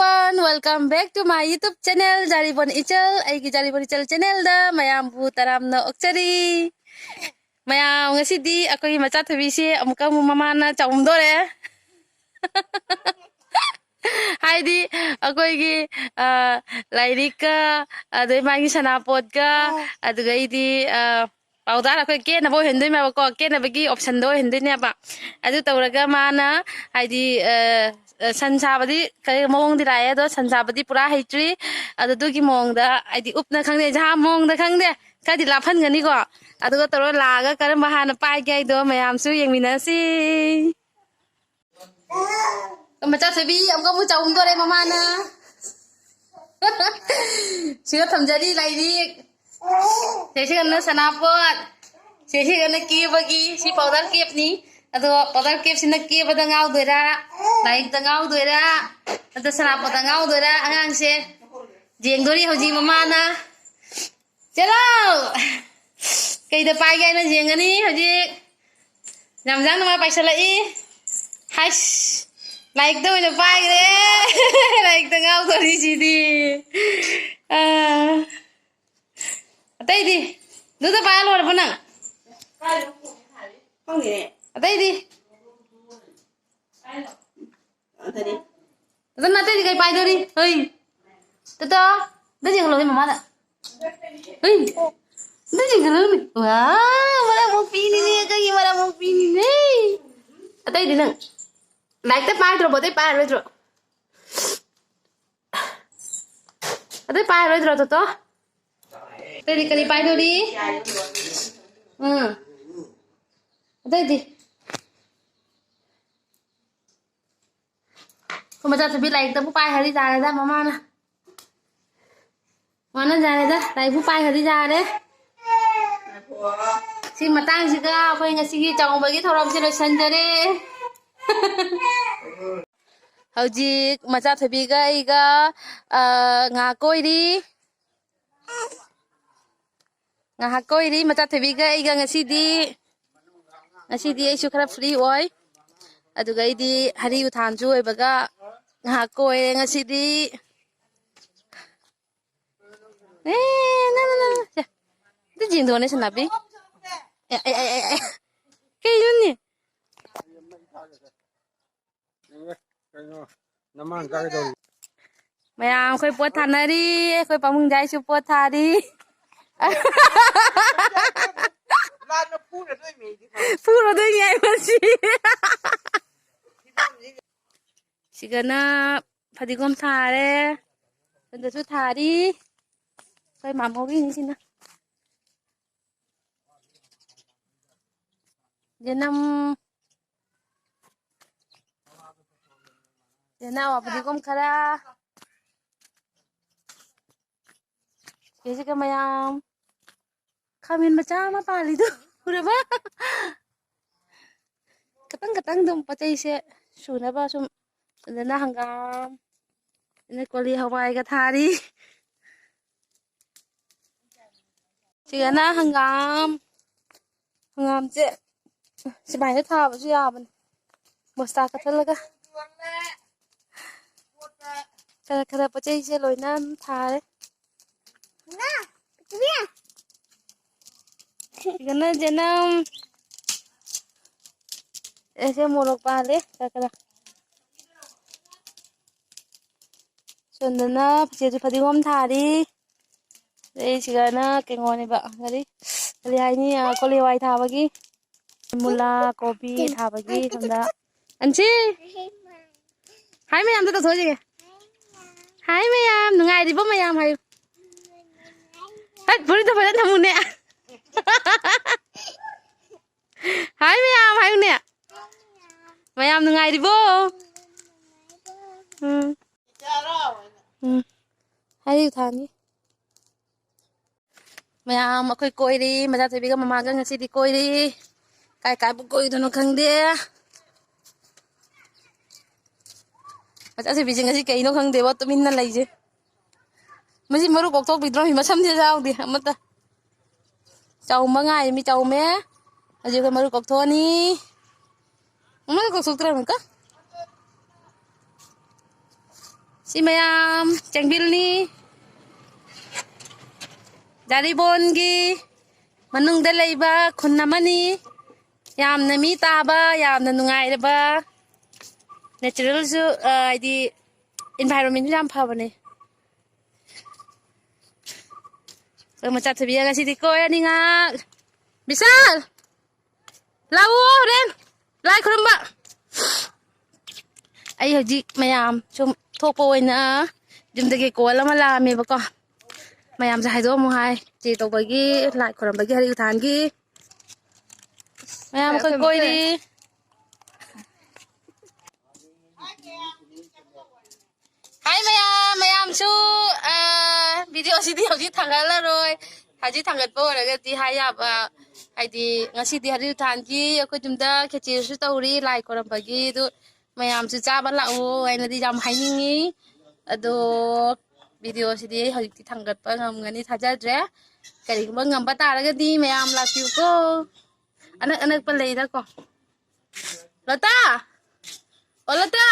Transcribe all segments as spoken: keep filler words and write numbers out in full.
Everyone, welcome back to my YouTube channel, Jiribam ꯏꯆꯜ꯫ ꯑꯩꯒꯤ ꯖꯥꯔꯤꯕꯣꯟ ꯏꯆꯜ channelꯗ ꯃꯌꯥꯝꯕꯨ ꯇꯔꯥꯝꯅ ꯑꯣꯛꯆꯔꯤ꯫ ꯃꯌꯥꯝ, ꯉꯁꯤꯗꯤ ꯑꯩꯈꯣꯏꯒꯤ ꯃꯆꯥꯊꯣꯏꯕꯤꯁꯦ ꯑꯃꯨꯛꯀ ꯑꯃꯨꯛ ꯃꯃꯥꯅ ꯆꯥꯎꯝꯗꯣꯔꯦ꯫ ꯍꯥꯏꯗꯤ ꯑꯩꯈꯣꯏꯒꯤ, ꯑ, ꯂꯥꯏꯔꯤꯛꯀ, ꯑꯗꯩ ꯃꯥꯒꯤ ꯁꯅꯥꯄꯣꯠꯀ, ꯑꯗꯨꯒꯩꯗꯤ, ꯑ, powder ꯑꯩꯈꯣꯏ ꯀꯦꯅꯕ ꯑꯣꯏꯍꯟꯗꯣꯏꯅꯦꯕꯀꯣ, ꯀꯦꯅꯕꯒꯤ optionꯗꯣ ꯑꯣꯏꯍꯟꯗꯣꯏꯅꯦꯕ꯫ ꯑꯗꯨ ꯇꯧꯔꯒ ꯃꯥꯅ ꯍꯥꯏꯗꯤ, ꯑ, ꯑ, ꯁꯟ ꯁꯥꯕꯗꯤ ꯀꯔꯤ ꯃꯑꯣꯡꯗꯤ ꯂꯥꯛꯑꯦ, ꯑꯗꯣ ꯁꯟ ꯁꯥꯕꯗꯤ ꯄꯨꯔꯥ ꯍꯩꯇ꯭ꯔꯤ꯫ ꯑꯗꯨ ꯑꯗꯨꯒꯤ ꯃꯑꯣꯡꯗ ꯍꯥꯏꯗꯤ ꯎꯞꯅ ꯈꯪꯗꯦ, ꯖꯍꯥ ꯃꯑꯣꯡꯗ ꯈꯪꯗꯦ, ꯈꯔꯗꯤ ꯂꯥꯞꯍꯟꯒꯅꯤꯀꯣ꯫ ꯑꯗꯨꯒ ꯇꯧꯔꯒ ꯂꯥꯛꯑꯒ ꯀꯔꯝꯕ ꯍꯥꯟꯅ ꯄꯥꯏꯒꯦ ꯍꯥꯏꯗꯣ ꯃꯌꯥꯝꯁꯨ ꯌꯦꯡꯃꯤꯟꯅꯁꯤ꯫ ꯃꯆꯥ ꯊꯣꯏꯕꯤ ꯑꯃꯨꯛꯀ ꯑꯃꯨꯛ ꯆꯥꯎꯝꯗꯣꯔꯦ ꯃꯃꯥꯅ꯫ ꯁꯤꯗ ꯊꯝꯖꯔꯤ ꯂꯥꯏꯔꯤꯛ꯫ ꯁꯤꯁꯤꯒꯅ ꯁꯅꯥꯄꯣꯠ꯫ ꯁꯤꯁꯤꯒꯅ ꯀꯦꯕꯒꯤ꯫ ꯁꯤ powder capꯅꯤ꯫ ꯑꯗꯣ powder capꯁꯤꯅ ꯀꯦꯕꯗ ꯉꯥꯎꯗꯣꯏꯔꯥ, ꯂꯥꯏꯔꯤꯛꯇ ꯉꯥꯎꯗꯣꯏꯔꯥ, ꯑꯗꯣ ꯁꯅꯥꯄꯣꯠꯇ ꯉꯥꯎꯗꯣꯏꯔꯥ ꯑꯉꯥꯡꯁꯦ? ꯌꯦꯡꯗꯣꯔꯤ ꯍꯧꯖꯤꯛ ꯃꯃꯥꯅ꯫ ꯆꯦꯂꯥꯎ! ꯀꯩꯗ ꯄꯥꯏꯒꯦ ꯍꯥꯏꯅ ꯌꯦꯡꯒꯅꯤ ꯍꯧꯖꯤꯛ꯫ ꯌꯥꯝꯖꯥꯡ ꯅꯨꯡꯉꯥꯏ ꯄꯥꯏꯁꯜꯂꯛꯏ꯫ ꯍꯥꯏꯁ! ꯂꯥꯏꯔꯤꯛꯇ ꯑꯣꯏꯅ ꯄꯥꯏꯈ꯭ꯔꯦ꯫ ꯂꯥꯏꯔꯤꯛꯇ ꯉꯥꯎꯗꯣꯔꯤꯁꯤꯗꯤ꯫ ꯑꯥ꯫ ꯑꯇꯩꯗꯤ? ꯑꯗꯨꯗ ꯄꯥꯏ ꯂꯣꯏꯔꯕꯣ ꯅꯪ? ꯈꯪꯗꯦꯅꯦ꯫ ꯑꯇꯩꯗꯤ? ꯑꯗꯨꯅꯤ꯫ ꯑꯗꯨ ꯅꯠꯇ꯭ꯔꯗꯤ ꯀꯩ ꯄꯥꯏꯗꯣꯔꯤ? ꯍꯩ꯫ ꯇꯣꯇꯣ, ꯑꯗꯨ ꯌꯦꯡꯍꯜꯂꯣꯅꯦ ꯃꯃꯥꯗ꯫ ꯍꯩ꯫ ꯑꯗꯨ ꯌꯦꯡꯍꯜꯂꯣꯅꯦ꯫ ꯋꯥ, ꯃꯔꯝ ꯃꯣꯛꯄꯤꯅꯤꯅꯦ, ꯑꯩꯈꯣꯏꯒꯤ ꯃꯔꯝ ꯃꯣꯛꯄꯤꯅꯤꯅꯦ꯫ ꯑꯇꯩꯗꯤ ꯅꯪ ꯂꯥꯏꯔꯤꯛꯇ ꯄꯥꯏꯗ꯭ꯔꯕꯣ? ꯑꯇꯩ ꯄꯥꯏꯔꯔꯣꯏꯗ꯭ꯔꯣ? ꯑꯇꯩ ꯄꯥꯏꯔꯔꯣꯏꯗ꯭ꯔꯣ, ꯇꯣꯇꯣ? ꯑꯇꯩꯗꯤ ꯀꯔꯤ ꯄꯥꯏꯗꯣꯔꯤ? ꯎꯝ꯫ ꯑꯇꯩꯗꯤ? ꯑꯩꯈꯣꯏ ꯃꯆꯥꯊꯣꯏꯕꯤ ꯂꯥꯏꯔꯤꯛꯇꯕꯨ ꯄꯥꯏ ꯍꯥꯏꯔꯗꯤ ꯌꯥꯔꯦꯗ ꯃꯃꯥꯅ꯫ ꯃꯥꯅ ꯌꯥꯔꯦꯗ, ꯂꯥꯏꯔꯤꯛꯄꯨ ꯄꯥꯏ ꯍꯥꯏꯔꯗꯤ ꯌꯥꯔꯦ꯫ ꯁꯤ ꯃꯇꯥꯡꯁꯤꯒ ꯑꯩꯈꯣꯏ ꯉꯁꯤꯒꯤ ꯆꯥꯛꯎꯝꯕꯒꯤ ꯊꯧꯔꯝꯁꯦ ꯂꯣꯏꯁꯤꯟꯖꯔꯦ꯫ ꯍꯧꯖꯤꯛ ꯃꯆꯥꯊꯣꯏꯕꯤꯒ ꯑꯩꯒ, ꯑ, ꯉꯥ ꯀꯣꯏꯔꯤ꯫ ꯉꯥꯏꯍꯥꯛ ꯀꯣꯏꯔꯤ ꯃꯆꯥꯊꯣꯏꯕꯤꯒ ꯑꯩꯒ ꯉꯁꯤꯗꯤ꯫ ꯉꯁꯤꯗꯤ ꯑꯩꯁꯨ ꯈꯔ free ꯑꯣꯏ꯫ ꯑꯗꯨꯒ ꯑꯩꯗꯤ ꯍꯔꯤ ꯎꯊꯥꯟꯁꯨ ꯑꯣꯏꯕꯒ ꯉꯥꯏꯍꯥꯛ ꯀꯣꯏꯔꯦ ꯉꯁꯤꯗꯤ꯫ ꯑꯦ, ꯅꯪ, ꯅꯪ, ꯅꯪ, ꯁꯦ꯫ ꯑꯝꯇ ꯌꯦꯡꯗꯣꯛꯑꯣꯅꯦ, ꯁꯅꯥꯕꯤ꯫ ꯑꯦ, ꯑꯦ, ꯑꯦ, ꯑꯦ, ꯑꯦ꯫ ꯀꯩꯅꯣꯅꯦ? ꯀꯩꯅꯣ? ꯅꯃꯥꯅ ꯆꯥꯒꯦ ꯇꯧꯔꯤ꯫ ꯃꯌꯥꯝ ꯑꯩꯈꯣꯏ ꯄꯣꯠ ꯊꯥꯅꯔꯤ, ꯑꯩꯈꯣꯏ ꯄꯥꯕꯨꯡꯖꯥꯏꯁꯨ ꯄꯣꯠ ꯊꯥꯔꯤ꯫ ꯂꯥꯟꯅ ꯐꯨꯔꯗꯣꯏꯅꯦ ꯑꯩꯗꯤ ꯈꯪꯉꯦ꯫ ꯐꯨꯔꯗꯣꯏꯅꯦ ꯑꯩ ꯃꯁꯤ꯫ ꯁꯤꯒꯅ ꯐꯗꯤꯒꯣꯝ ꯊꯥꯔꯦ, ꯁꯣꯝꯗꯁꯨ ꯊꯥꯔꯤ꯫ ꯑꯩꯈꯣꯏ ꯃꯥꯃꯣꯒꯤꯅꯤ ꯁꯤꯅ꯫ ꯌꯦꯅꯝ꯫ ꯌꯦꯅꯥꯎ ꯐꯗꯤꯒꯣꯝ ꯈꯔ꯫ ꯁꯤꯒ ꯃꯌꯥꯝ꯫ ꯈꯥꯃꯦꯟ ꯃꯆꯥ ꯑꯃ ꯄꯥꯜꯂꯤꯗꯣ ꯎꯔꯕ? ꯈꯇꯪ ꯈꯇꯪ ꯑꯗꯨꯝ ꯄꯣꯠ ꯆꯩꯁꯦ ꯁꯨꯅꯕ ꯁꯨꯝ꯫ ꯑꯗꯨꯅ ꯍꯪꯒꯥꯝ, ꯑꯗꯨꯅ ꯀꯣꯂꯤ ꯍꯋꯥꯏꯒ ꯊꯥꯔꯤ꯫ ꯁꯤꯒꯅ ꯍꯪꯒꯥꯝ꯫ ꯍꯪꯒꯥꯝꯁꯦ ꯁꯨꯃꯥꯏꯅ ꯊꯥꯕꯁꯨ ꯌꯥꯕꯅꯦ, ꯕꯣꯁꯇꯥ ꯀꯠꯊꯠꯂꯒ꯫ ꯈꯔ ꯈꯔ ꯄꯣꯠ ꯆꯩꯁꯦ ꯂꯣꯏꯅ ꯑꯗꯨꯝ ꯊꯥꯔꯦ꯫ ꯁꯤꯒꯅ ꯖꯅꯝ꯫ ꯑꯩꯁꯦ ꯃꯣꯔꯣꯛ ꯄꯥꯜꯂꯦ ꯈꯔ ꯈꯔ꯫ ꯁꯣꯝꯗꯅ ꯆꯤꯆꯦꯁꯨ ꯐꯗꯤꯒꯣꯝ ꯊꯥꯔꯤ꯫ ꯑꯗꯩ ꯁꯤꯒꯅ ꯀꯩꯅꯣꯅꯦꯕ, ꯀꯔꯤ, ꯀꯔꯤ ꯍꯥꯏꯅꯤ, ꯑ, ꯀꯣꯂꯤ ꯍꯋꯥꯏ ꯊꯥꯕꯒꯤ꯫ ꯃꯨꯂꯥ, ꯀꯣꯕꯤ ꯊꯥꯕꯒꯤ ꯁꯣꯝꯗ꯫ ꯑꯟꯁꯤ! ꯍꯥꯏ ꯃꯌꯥꯝꯗ ꯇꯧꯊꯣꯛꯑꯁꯤꯒꯦ꯫ ꯍꯥꯏ ꯃꯌꯥꯝ, ꯅꯨꯡꯉꯥꯏꯔꯤꯕꯣ ꯃꯌꯥꯝ ꯍꯥꯏꯌꯨ꯫ ꯍꯠ, ꯐꯨꯔꯤꯠꯇꯣ ꯐꯖꯅ ꯊꯝꯃꯨꯅꯦ꯫ ꯍꯥꯏ ꯃꯌꯥꯝ ꯍꯥꯏꯌꯨꯅꯦ꯫ ꯃꯌꯥꯝ ꯅꯨꯡꯉꯥꯏꯔꯤꯕꯣ? ꯎꯝ꯫ ꯎꯝ꯫ ꯍꯥꯏꯌꯨ ꯊꯥꯅꯤ꯫ ꯃꯌꯥꯝ ꯑꯩꯈꯣꯏ ꯀꯣꯏꯔꯤ, ꯃꯆꯥꯊꯣꯏꯕꯤꯒ ꯃꯃꯥꯒ ꯉꯁꯤꯗꯤ ꯀꯣꯏꯔꯤ꯫ ꯀꯥꯏ ꯀꯥꯏꯕꯨ ꯀꯣꯏꯗꯣꯏꯅꯣ ꯈꯪꯗꯦ꯫ ꯃꯆꯥꯊꯣꯏꯕꯤꯁꯦ ꯉꯁꯤ ꯀꯩꯅꯣ ꯈꯪꯗꯦꯕ, ꯇꯨꯃꯤꯟꯅ ꯂꯩꯁꯦ꯫ ꯃꯁꯤ ꯃꯔꯨ ꯀꯣꯛꯊꯣꯛꯄꯤꯗ꯭ꯔꯣ? ꯃꯤ ꯃꯁꯝꯁꯦ ꯌꯥꯎꯗꯦ ꯑꯃꯠꯇ꯫ ꯆꯥꯎꯝꯕ ꯉꯥꯏꯔꯤ, ꯃꯤ ꯆꯥꯎꯝꯃꯦ꯫ ꯍꯧꯖꯤꯛ ꯑꯩꯈꯣꯏ ꯃꯔꯨ ꯀꯣꯛꯊꯣꯛꯑꯅꯤ꯫ ꯃꯔꯨ ꯀꯣꯛꯊꯣꯛꯇ꯭ꯔꯦ ꯑꯃꯨꯛꯀ꯫ ꯁꯤ ꯃꯌꯥꯝ ꯆꯦꯡꯕꯤꯜꯅꯤ꯫ ꯖꯥꯔꯤꯕꯣꯟꯒꯤ ꯃꯅꯨꯡꯗ ꯂꯩꯕ ꯈꯨꯟ ꯑꯃꯅꯤ꯫ ꯌꯥꯝꯅ ꯃꯤ ꯇꯥꯕ, ꯌꯥꯝꯅ ꯅꯨꯡꯉꯥꯏꯔꯕ, ꯅꯦꯆꯔꯦꯜꯁꯨ, ꯑ, ꯍꯥꯏꯗꯤ environment ꯁꯨ ꯌꯥꯝ ꯐꯕꯅꯦ꯫ ꯑꯩꯈꯣꯏ ꯃꯆꯥ ꯊꯣꯏꯕꯤꯒ ꯉꯁꯤꯗꯤ ꯀꯣꯏꯔꯅꯤ ꯉꯥꯏꯍꯥꯛ꯫ ꯕꯤꯁꯥꯜ! ꯂꯥꯛꯑꯣ ꯍꯣꯔꯦꯟ ꯂꯥꯏ ꯈꯨꯔꯨꯝꯕ꯫ ꯑꯩ ꯍꯧꯖꯤꯛ ꯃꯌꯥꯝ ꯁꯨꯝ ꯊꯣꯛꯄ ꯑꯣꯏꯅ ꯌꯨꯝꯗꯒꯤ ꯀꯣꯜ ꯑꯃ ꯂꯥꯛꯑꯝꯃꯦꯕꯀꯣ꯫ ꯃꯌꯥꯝꯁꯦ ꯍꯥꯏꯗꯣꯛꯑꯝꯃꯨ ꯍꯥꯏ꯫ ꯆꯦ ꯇꯧꯕꯒꯤ, ꯂꯥꯏ ꯈꯨꯔꯨꯝꯕꯒꯤ, ꯍꯔꯤ ꯎꯊꯥꯟꯒꯤ꯫ ꯃꯌꯥꯝ ꯑꯩꯈꯣꯏ ꯀꯣꯏꯔꯤ꯫ ꯍꯥꯏ ꯃꯌꯥꯝ, ꯃꯌꯥꯝꯁꯨ, ꯑ, video ꯁꯤꯗꯤ ꯍꯧꯖꯤꯛ ꯊꯥꯡꯒꯠꯂꯔꯣꯏ꯫ ꯍꯧꯖꯤꯛ ꯊꯥꯡꯒꯠꯄ ꯑꯣꯏꯔꯒꯗꯤ ꯍꯥꯏ ꯌꯥꯕ, ꯍꯥꯏꯗꯤ ꯉꯁꯤꯗꯤ ꯍꯔꯤ ꯎꯊꯥꯟꯒꯤ ꯑꯩꯈꯣꯏ ꯌꯨꯝꯗ ꯈꯦꯆꯤꯁꯨ ꯇꯧꯔꯤ, ꯂꯥꯏ ꯈꯣꯏꯔꯝꯕꯒꯤ, ꯑꯗꯨ ꯃꯌꯥꯝꯁꯨ ꯆꯥꯕ ꯂꯥꯛꯑꯣ ꯍꯥꯏꯅꯗꯤ ꯌꯥꯝ ꯍꯥꯏꯅꯤꯡꯉꯤ꯫ ꯑꯗꯣ video ꯁꯤꯗꯤ ꯑꯩ ꯍꯧꯖꯤꯛꯇꯤ ꯊꯥꯡꯒꯠꯄ ꯉꯝꯒꯅꯤ ꯊꯥꯖꯗ꯭ꯔꯦ꯫ ꯀꯔꯤꯒꯨꯝꯕ ꯉꯝꯕ ꯇꯥꯔꯒꯗꯤ ꯃꯌꯥꯝ ꯂꯥꯛꯄꯤꯌꯨꯀꯣ꯫ ꯑꯅꯛ ꯑꯅꯛꯄ ꯂꯩꯗꯀꯣ꯫ ꯂꯇꯥ! ꯑꯣ, ꯂꯇꯥ!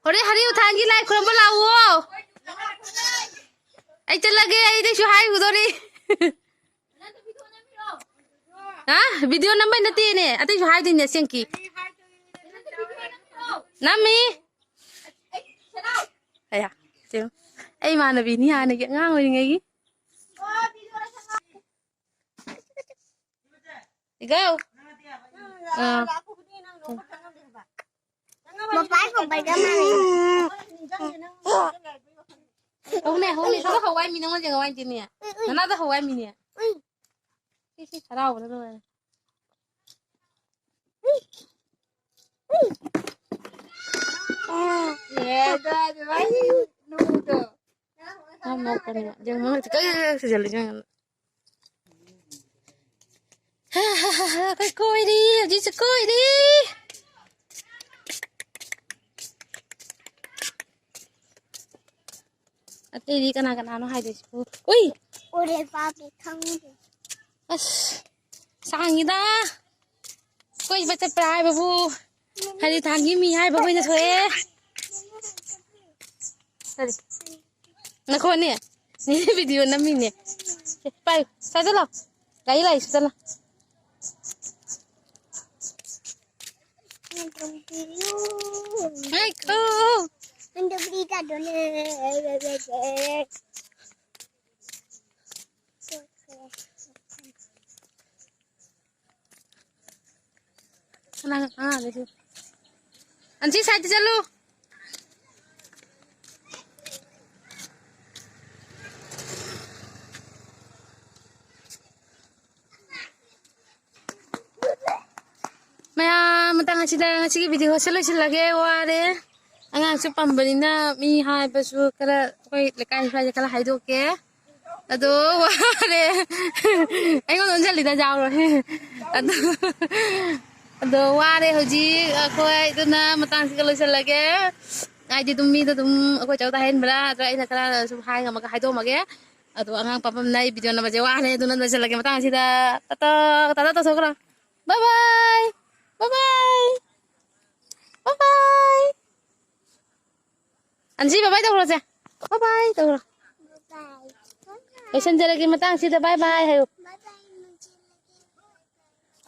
ꯍꯣꯔꯦꯟ ꯍꯔꯤ ꯎꯊꯥꯟꯒꯤ ꯂꯥꯏ ꯈꯨꯔꯨꯝꯕ ꯂꯥꯛꯎꯋꯣ꯫ ꯑꯩ ꯆꯠꯂꯒꯦ, ꯑꯩꯗꯩꯁꯨ ꯍꯥꯏꯔꯨꯗꯣꯔꯤ꯫ ꯍꯥ? Video ꯅꯝꯕꯩ ꯅꯠꯇꯦꯅꯦ, ꯑꯇꯩꯁꯨ ꯍꯥꯏꯗꯣꯏꯅꯦ, ꯑꯁꯦꯡꯀꯤ꯫ ꯅꯝꯃꯤ꯫ ꯑꯌꯥ, ꯁꯦ, ꯑꯩ ꯏꯃꯥꯟꯅꯕꯤꯅꯤ ꯍꯥꯟꯅꯒꯤ ꯑꯉꯥꯡ ꯑꯣꯏꯔꯤꯉꯩꯒꯤ꯫ ꯏꯒꯧ꯫ ꯑꯥ꯫ ꯃꯄꯥꯟ ꯀꯨꯝꯕꯩꯒ ꯃꯥꯟꯅꯩ꯫ ꯍꯧꯅꯦ, ꯍꯧꯅꯦ, ꯁꯤꯗ ꯍꯋꯥꯏ ꯃꯤ ꯅꯉꯣꯟꯗ ꯍꯋꯥꯏ ꯃꯤꯅꯦ꯫ ꯅꯅꯥꯗ ꯍꯋꯥꯏ ꯃꯤꯅꯦ꯫ ꯁꯤ, ꯁꯤ, ꯍꯔꯥꯎꯕꯅ ꯂꯣꯏꯔꯦ꯫ ꯌꯥꯝ ꯅꯣꯛꯄꯅꯦ꯫ ꯌꯦꯡꯉꯣ, ꯀꯩ, ꯀꯩ, ꯀꯩ ꯁꯨꯖꯜꯂꯤ, ꯌꯦꯡꯉꯣ꯫ ꯑꯩꯈꯣꯏ ꯀꯣꯏꯔꯤ, ꯍꯧꯖꯤꯛꯁꯨ ꯀꯣꯏꯔꯤ꯫ ꯑꯇꯩꯗꯤ ꯀꯅꯥ ꯀꯅꯥꯅꯣ ꯍꯥꯏꯗꯣꯏꯁꯤꯕꯨ? ꯎꯏ! ꯎꯔꯦ, ꯄꯥꯄꯤ, ꯈꯪꯗꯦ꯫ ꯑꯁ, ꯁꯥꯡꯉꯤꯗ꯫ ꯀꯣꯏꯕ ꯆꯠꯄ꯭ꯔꯥ ꯍꯥꯏꯕꯕꯨ, ꯍꯔꯤꯊꯥꯟꯒꯤ ꯃꯤ ꯍꯥꯏꯕ ꯑꯣꯏꯅ ꯊꯣꯛꯑꯦ꯫ ꯀꯔꯤ? ꯅꯈꯣꯟꯅꯦ? ꯅꯦ ꯚꯤꯗꯤꯑꯣ ꯅꯝꯃꯤꯅꯦ꯫ ꯁꯦ, ꯄꯥꯏꯌꯨ꯫ ꯁ꯭ꯋꯥꯏꯗ ꯂꯥꯎ꯫ ꯒꯥꯔꯤ ꯂꯥꯛꯏ, ꯁꯤꯗ ꯂꯥꯎ꯫ ꯉꯥꯏꯈꯣ꯫ ꯀꯅꯥ ꯀꯅꯥ ꯂꯩꯒꯦ? ꯑꯟꯁꯤ, ꯁꯥꯏꯗ ꯆꯠꯂꯨ꯫ ꯃꯌꯥꯝ, ꯃꯇꯥꯡ ꯑꯁꯤꯗ ꯉꯁꯤꯒꯤ ꯚꯤꯗꯤꯑꯣꯁꯦ ꯂꯣꯏꯁꯤꯜꯂꯒꯦ꯫ ꯋꯥꯔꯦ꯫ ꯑꯉꯥꯡꯁꯨ ꯄꯝꯕꯅꯤꯅ ꯃꯤ ꯍꯥꯏꯕꯁꯨ ꯈꯔ, ꯑꯩꯈꯣꯏ ꯂꯩꯀꯥꯏ ꯁ꯭ꯋꯥꯏꯗ ꯈꯔ ꯍꯥꯏꯗꯣꯛꯀꯦ꯫ ꯑꯗꯣ ꯋꯥꯔꯦ꯫ ꯑꯩꯉꯣꯟꯗ ꯑꯣꯟꯁꯤꯜꯂꯤꯗ, ꯌꯥꯎꯔꯣꯏ꯫ ꯑꯗꯣ, ꯑꯗꯣ ꯋꯥꯔꯦ ꯍꯧꯖꯤꯛ ꯑꯩꯈꯣꯏ, ꯑꯗꯨꯅ ꯃꯇꯥꯡꯁꯤꯒ ꯂꯣꯏꯁꯤꯜꯂꯒꯦ꯫ ꯍꯥꯏꯗꯤ ꯑꯗꯨꯝ ꯃꯤꯗꯣ ꯑꯗꯨꯝ ꯑꯩꯈꯣꯏ ꯆꯧꯗ ꯍꯥꯏꯍꯟꯕ꯭ꯔꯥ, ꯑꯗꯣ ꯑꯩꯅ ꯈꯔ ꯁꯨꯝ ꯍꯥꯏ ꯉꯝꯃꯒ ꯍꯥꯏꯗꯣꯛꯑꯝꯃꯒꯦ꯫ ꯑꯗꯣ ꯑꯉꯥꯡ ꯄꯝꯐꯝꯅ ꯑꯩ ꯚꯤꯗꯤꯑꯣ ꯅꯝꯕꯁꯦ ꯋꯥꯔꯦ, ꯑꯗꯨꯅ ꯂꯣꯏꯁꯤꯜꯂꯒꯦ ꯃꯇꯥꯡ ꯑꯁꯤꯗ꯫ Tata, Tata ꯇꯧꯊꯣꯛꯈ꯭ꯔꯣ꯫ Bye bye. Bye bye. Bye bye. ꯑꯟꯖꯤ, bye bye ꯇꯧꯈ꯭ꯔꯣꯁꯦ꯫ Bye bye ꯇꯧꯈ꯭ꯔꯣ꯫ ꯂꯣꯏꯁꯤꯟꯖꯔꯒꯦ ꯃꯇꯥꯡꯁꯤꯗ, bye bye ꯍꯥꯏꯌꯨ꯫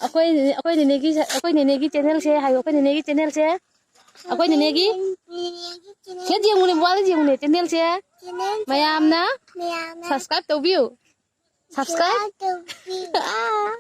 ꯑꯩꯈꯣꯏ, ꯑꯩꯈꯣꯏ ꯅꯦꯅꯦꯒꯤ, ꯑꯩꯈꯣꯏ ꯅꯦꯅꯦꯒꯤ ꯆꯦꯅꯦꯜꯁꯦ ꯍꯥꯏꯌꯨ, ꯑꯩꯈꯣꯏ ꯅꯦꯅꯦꯒꯤ ꯆꯦꯅꯦꯜꯁꯦ꯫ ꯑꯩꯈꯣꯏ ꯅꯦꯅꯦꯒꯤ꯫ ꯁꯦ ꯌꯦꯡꯉꯨꯅꯦ, ꯃꯣꯕꯥꯏꯜꯗ ꯌꯦꯡꯉꯨꯅꯦ, ꯆꯦꯅꯦꯜꯁꯦ꯫ ꯃꯌꯥꯝꯅ ꯃꯌꯥꯝꯅ subscribe ꯇꯧꯕꯤꯌꯨ꯫ Subscribe ꯇꯧꯕꯤꯌꯨ꯫ ꯑꯥ꯫